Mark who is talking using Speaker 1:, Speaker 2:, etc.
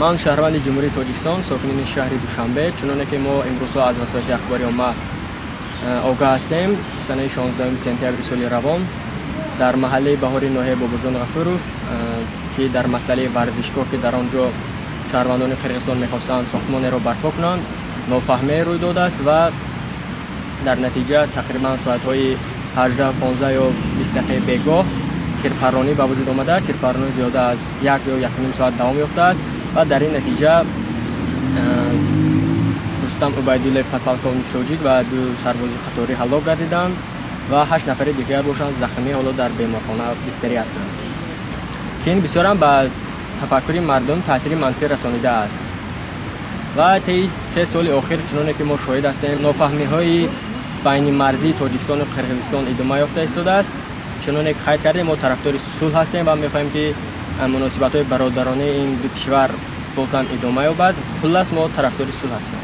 Speaker 1: Ман шаҳрванди Ҷумҳурии Тоҷикистон, сокинини шаҳри Душанбе. Чуноне ки мо имрӯзҳо аз васоити ахбори омма огаҳ ҳастем, санаи 16 сентябри соли равон дар маҳаллаи Баҳори ноҳияи Бобоҷон Ғафуров, ки дар масъалаи варзишгоҳ, ки дар он ҷо шаҳрвандони Қирғизистон мехостанд сохтмонеро барпо кунанд, нофаҳмие рӯй додааст ва дар натиҷа тақрибан соатҳои 18:15 ё 20 дақиқаи бегоҳ тирпарронӣ ба вуҷуд омада. Тирпарронӣ зиёда аз 1 ё 1,5 соат давом ёфтааст ва дар ин натиҷа Рустам Убайдуллоев, подполковник тоҷик, ва ду сарбози қаторӣ ҳалок гардиданд ва ҳашт нафари дигар бошанд, захмӣ, ҳоло дар беморхона бистарӣ ҳастанд, ки ин бисёрам ба тафаккури мардум таъсири манфӣ расонидааст. Ва таи 3 соли охир, чуноне ки мо шоҳид ҳастем, нофаҳмиҳои байни марзии Тоҷикистону Қирғизистон идома ёфта истодааст. Чуноне ки қайд кардем, мо тарафдори сулҳ ҳастем ва мехоҳем, ки муносибатҳои бародаронаи ин ду кишвар боз ҳам идома ёбад. Хуллас, мо тарафдори сулҳ ҳастем.